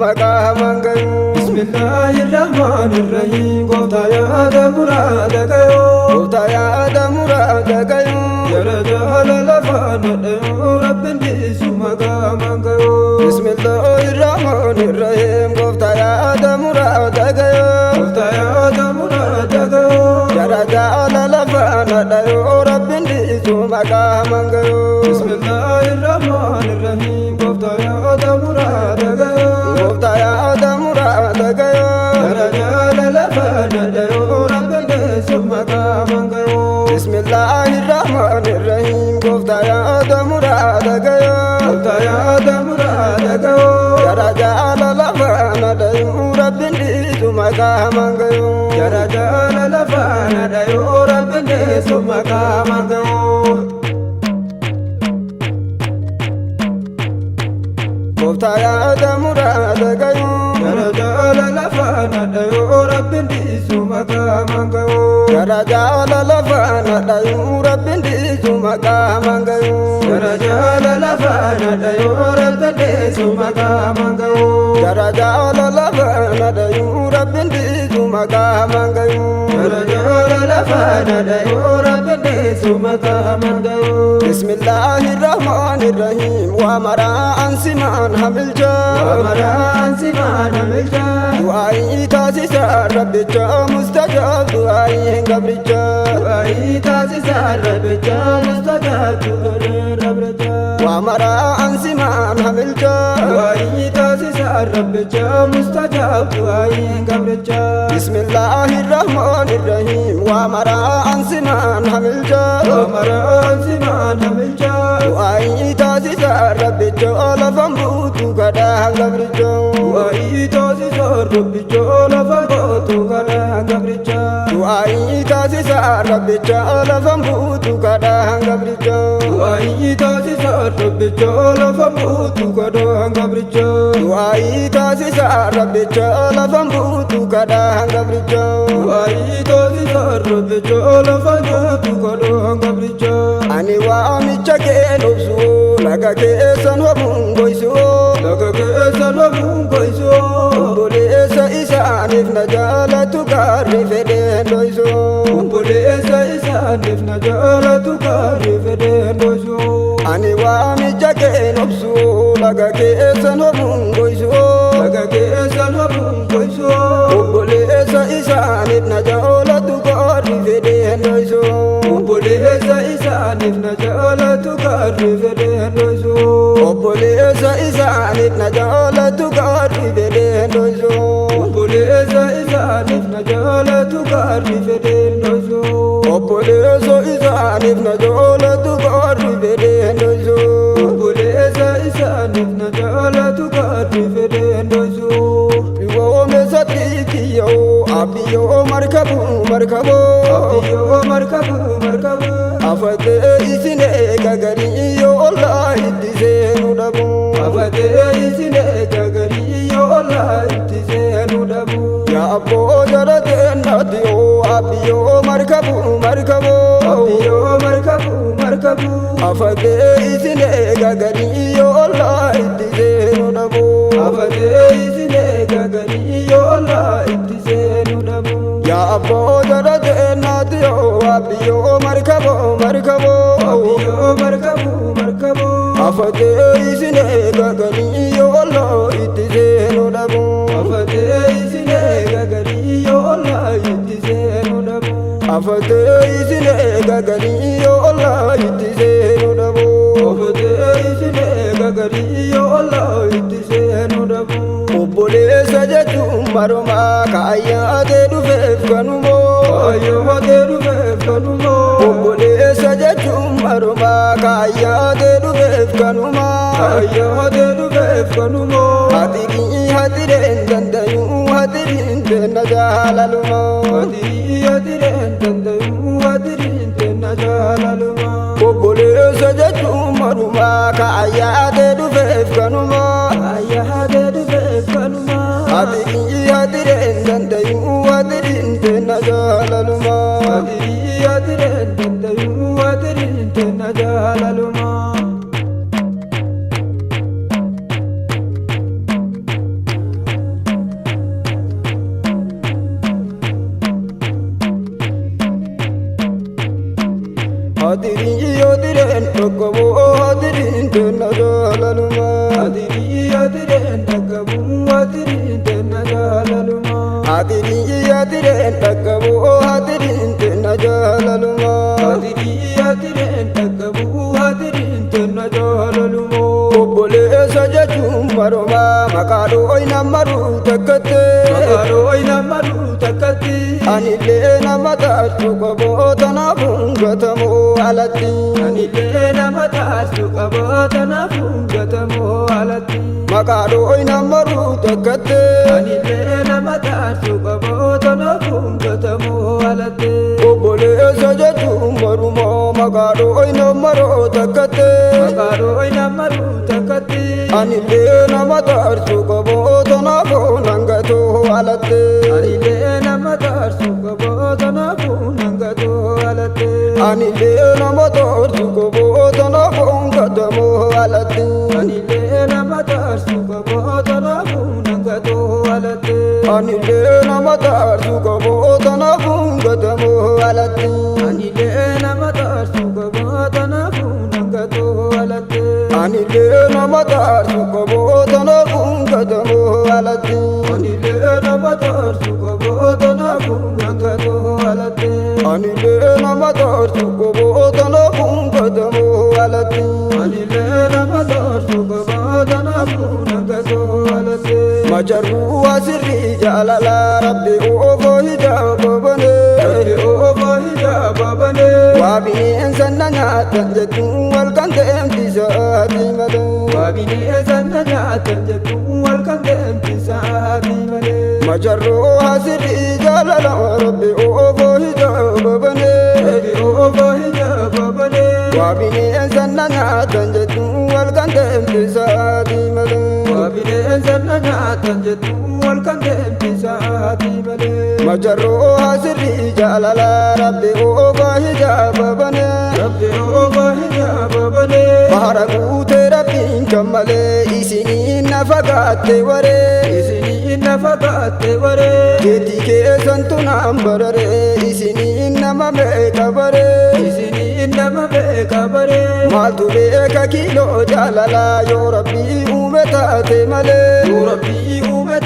maqaa hamaan gayu. Bismillahirrahmanirrahim. Gooftaa yaada muraada gayoo. Gooftaa yaada muraada gayu. Jara jaalala faana dhayoo Rabbiin dhiisu maqaa hamaan gayoo. Bismillahirrahmanirrahim. Gooftaa yaada muraada gayu. Gooftaa yaada muraada gayoo. Jara jaalala faana dhayoo Rabbiin dhiisu maqaa hamaan gayu. Bismillahirrahmanirrahim. Gooftaa yaada muraada gayoo. Gooftaa yaada muraada gayu. Jara jaalala faana dhayoo Rabbiin dhiisu maqaa hamaan gayoo. Bismillahirrahmanirrahim. Gooftaa yaada muraada gayu. Gooftaa yaada muraada gayoo. Jara jaalala faana dhayoo Rabbiin dhiisu maqaa hamaan gayu. Jara jaalala faana dhayoo Rabbiin dhiisu maqaa hamaan gayoo. Gooftaa yaada muraada gayu. Jara jaalala faana dhayoo Rabbiin dhiisu maqaa hamaan gayoo. Jara jaalala faana dhayoo Rabbiin dhiisu maqaa hamaan gayu. Jara jaalala faana dhayoo Rabbiin dhiisu maqaa hamaan gayoo. Jara jaalala faana dhayoo Rabbiin dhiisu maqaa hamaan gayu. Jara jaalala faana dhayoo Rabbiin dhiisu maqaa hamaan gayoo. Bismillahirrahmanirrahim. Waa maraa ansimaan hamilcha. Amaraan simaan hamilcha. Du'aa'ii taasisaa Rabbicha mustajaab du'aa'ii hin gabricha. Du'aa'ii taasisaa Rabbicha mustajaab du'aa'ii Rabbicha. Waa maraa ansimaan hamilcha. Du'aa'ii taasisaa Rabbicha mustajaab du'aa'ii gabricha. Bismillahirrahmanirrahim. Waa maraa ansimaan hamilcha. Amaraan simaan hamilcha. Du'aa'ii taasisaa Rabbicha lafan buutu kadhaa gabricha. Du'aa'ii taasisaa Rabbicha lafa gootu kadhaa gabricha. Du'aa'ii taasisaa Rabbicha lafan buutu kadhaa gabricha. Du'aa'ii taasisaa Rabbicha lafa gootu kadhaa gabricha. Du'aa'ii taasisaa Rabbicha lafan buutu kadhaa gabricha. Du'aa'ii taasisaa Rabbicha lafa gootu kadhaa gabricha. Ani waamicha kee obsu laga keessan homuun goysu. Laga keessa lamuun goysoo. Obboleessa isaaniif na jaalatu gaarri fedheen dhoysu. Obboleessa isaaniif na jaalatu gaarii fedheen dhoysoo. Ani waamicha kee obsu laga keessan homuun goysu. Laga keessa lamuun goysoo. Obboleessa isaaniif na jaalatu gaarri fedheen dhoysu. Obboleessa isaaniif na jaalatu gaarii fedheen dhoysoo. Obboleessa isaaniif na jaalatu gaarri fedheen dhoysu. Obboleessa isaaniif na jaalatu gaarii fedheen dhoysoo. Obboleessa isaaniif na jaalatu gaarri fedheen dhoysu. Obboleessa isaaniif na jaalatu gaarii fedheen dhoysoo. Yoome saddiikiyyoo abbiyyoo markabu markaboo. Abbiyyoo markabu markabu. Afatee isin eega garii yoo ollaa itti seenu dhabu. Afatee isin eega garii yoo ollaa itti seenu dhabu. Yaa abboo jara teennati yoo abbiyyoo markabu markaboo. Abbiyyoo markabu markabu. Afatee isin eega garii yoo ollaa itti seenu dhabu. Afatee isin eega garii yoo ollaa itti seenu dhabu. Yaa abboo jara teennati yoo abbiyyoo markaboo markaboo. Abbiyyoo markabu markabu. Afatee isin eega garii yoo ollaa itti seenu dhabu. Afatee isin eega garii yoo ollaa itti seenu dhabu. Afatee isin eega garii yoo ollaa itti seenu dhabu. Afatee isin eega garii yoo ollaa itti seenu dhabu. Obboleessa jechuun marumaa kaayyaatee dhufeef kanumoo. Kaayyootee dhufeef kanumoo. Obboleessa jechuun marumaa kaayyaatee dhufeef kanumaa. Kaayyootee dhufeef kanumoo. Hatirii hatireen dandayuu hatiriin teenna jaalalumaa. Hatirii hatireen dandayuu hatiriin teenna jaalalumaa. Obboleessa jechuun marumaa kaayyaatee dhufeef kanumaa. Kaayyootee dhufeef kanumaa. Hatirii hatireen dandayuu hatiriin teenna jaalalumaa. Hatirii hatireen dandayuu hatiriin teenna jaalalumaa. Maqaa dhooy namaruu takkatti. Maqaa dhooy namaruu takkatti. Anillee nama taatu qaboota naafuun gatamoo alatti. Anillee nama taatu qaboota naafuun gatamoo alatti. Maqaa dhooy namaruu takkatti. Anillee nama taatu qaboota naafuun gatamoo alatti. Obboleessa jechuun barumaa maqaa dhooy namaruu takkatti. Maqaa dhooy namaruu takkatti. Anillee nama taatu qaboota naafuun hangatoo alatti. Anillee nama taatu qaboota naafuun hangatoo alatti. Anillee nama taatu qaboota naafuun gatamoo alatti. Anillee nama taatu qaboota naafuun hangatoo alatti. Anillee nama taatu qaboota naafuun gatamoo alatti. Anillee nama taatu qaboota naafuun hangatoo alatti. Anillee nama taatu qaboota naafuun gatamoo alatti. Anillee nama taatu qaboota naafuun hangatoo alatti. Anillee nama taatu qaboota naafuun gatamoo alatti. Anillee nama taatu qaboota naafuun hangatoo alatti. Majarruu asirrii jaalala rabbi oofoo hijaaba banee. Rabbi oofoo hijaaba banee. Waa bineensa na nyaatan jettuun wal kan deemti sa'aatii malee. Waa bineensa na nyaatan jettuun wal kan deemti sa'aatii malee. Majarruu asirrii jaalala rabbi oofoo hijaaba banee. Rabbi oofoo hijaaba banee. Waa bineensa na nyaatan jettuun wal kan deemti sa'aatii malee. Waa bineensa na nyaatan jettuun wal kan deemti sa'aatii malee. Majarruu asirrii jaalala rabbi oofoo hijaaba banee. Rabbi oofoo hijaaba banee. Bahara guutee rabbiin kan malee isiniin na fagaatte waree. Isiniin na fagaatte waree. Keetii keessantu naan bararee isiniin nama meeqa baree. Isiniin nama beeka baree. Maaltu beeka kiiloo jaalalaa yoo rabbii uume taate malee. Yoo